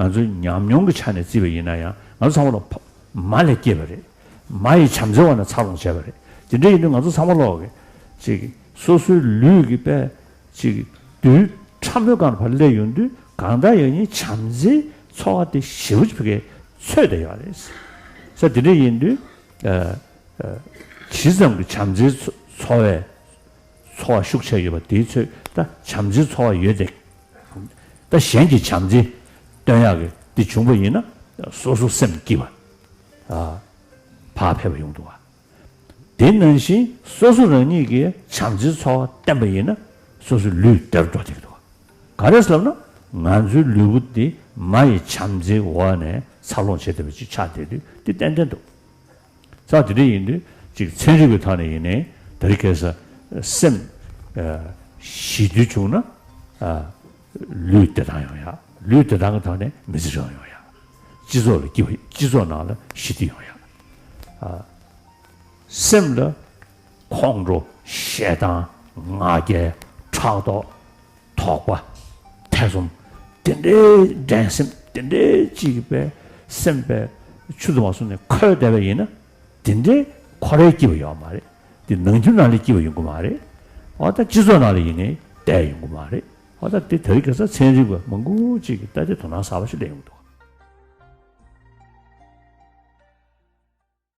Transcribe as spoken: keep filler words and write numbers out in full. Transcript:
ང་ཚོའི་ཉམས་མྱོང་གི་ཆ་ནས་བརྩིས་པ་ཡིན་ན་ཡང་ང་ཚོ་ཚང་མ་ལོ་མ་ལས་སྐྱེས་པ་རེད། མ་ཡི་བྱམས་བརྩེའི་འོག་ནས་འཚར་ལོངས་བྱས་པ་རེད། དེ་འདྲ་ཡིན་དུས་ང་ཚོ་ཚང་མ་ལོག་གི་ཅིག་སོ་སོའི་ལུས་ཀྱི་པས་ཅིག་རྡུལ་ཕྲ་མོའི་སྒང་ལ་ཕར་སླེབས་ཡོང་དུས་གང་ལྟར་ཡང་ཉིད་བྱམས་བརྩེའི་ཚོར་བ་དེ་ཞེ་པོ་ཅིག་ཕ་གིར་ཚོད་བསྡད་ཡོད་རེད། ས་དེ་འདྲ་ཡིན་དུས་ཨ་ཨ་ཇི་ཙམ་གྱི་བྱམས་བརྩེའི་ཚོ་ཚོར་བའི་ཚོར་བ་ཤུགས་ཆེ་ཡོད་པ་དེའི་ཚོད་ད་བྱམས་བརྩེའི་ཚོར་བ་ཡོད་དེ། ད་གཞན་གྱི་བྱམས་བརྩེ་སྟོན་ཡག་གི་འདི་བྱུང་པ་ཡིན་ན་སོ་སོ་སེམས་སྐྱིད་པ། ཨ་ཕར་ཕེབས་པ་ཡོང་འདུག་བ། དེ་ནང་བཞིན་སོ་སོ་རང་ཉིད་ཀྱིས་བྱམས་བརྩེའི་ཚོར་བ་བསྟན་པ་ཡིན་ན་སོ་སོའི་ལུས་བདེ་རུ་འགྲོ་བསྡད་ཀྱི་འདུག་བ། ག་རེ་ཟེར་ལབ་ན་ང་ཚོའི་ལུས་པོ་འདི་མ་ཡི་བྱམས་བརྩེའི་འོག་ནས་འཚར་ལོངས་བྱེད་བསྡད་པ་ཅིག་ཆགས་བསྡད་དུས་འདི་ཏན་ཏན་འདུག་ས་དེ་འདྲ་ཡིན་དུས་ཅིག་ཚན་རིག་པའི་ཐོག་ནས་ཡིན་ནའི་དེ་རིང་ཁ་སང་སེམས་ཨ་ཞི་དུལ་བྱུང་ན་ཨ་ལུས་བདེ་ཐང་ཡོང་ཡག་ལུས་བདེ་ཐང་གི་ཐོག་ནས་མི་ཚེ་རིང་ཡོང་ཡག་སྤྱི་ཚོགས་ལ་སྐྱིད་པ་སྤྱི་ཚོགས་ནང་ལ་ཞི་བདེ་ཡོང་ཡག་ཨ་སེམས་ལ་ཁོང་ཁྲོ་ཞེ་སྡང་ང་རྒྱལ་ཕྲག་དོག་དོགས་པ། ཐེ་ཚོམ། དེ་འདྲའི་འགྲན་སེམས་དེ་འདྲའི་ཅིག་པའི་སེམས་པའི་ཆུ་དུ་མ་སོང་ནས་ཁོལ་བསྡད་པ་ཡིན་ན་དེ་འདྲའི་ཁོ་རའི་སྐྱིད་པ་ཡོད་མ་རེད། དེ་ནང་ཁུལ་ནང་ལ་སྐྱིད་པ་ཡོང་གི་མ་རེད། འོ་ད་སྤྱི་ཚོགས་ནང་ལ་ཡིན་ནའི་བསྡད་ཡོང་གི་མ་རེད། འོ་ད་དེ་དེ་རིང་ཁ་སང་ཚན་རིག་པ་མང་པོ་ཅིག་གིས་ད་དེ་དོ་སྣང་གསར་པ་ཞིག་སླེབས་ཡོང་གི་འདུག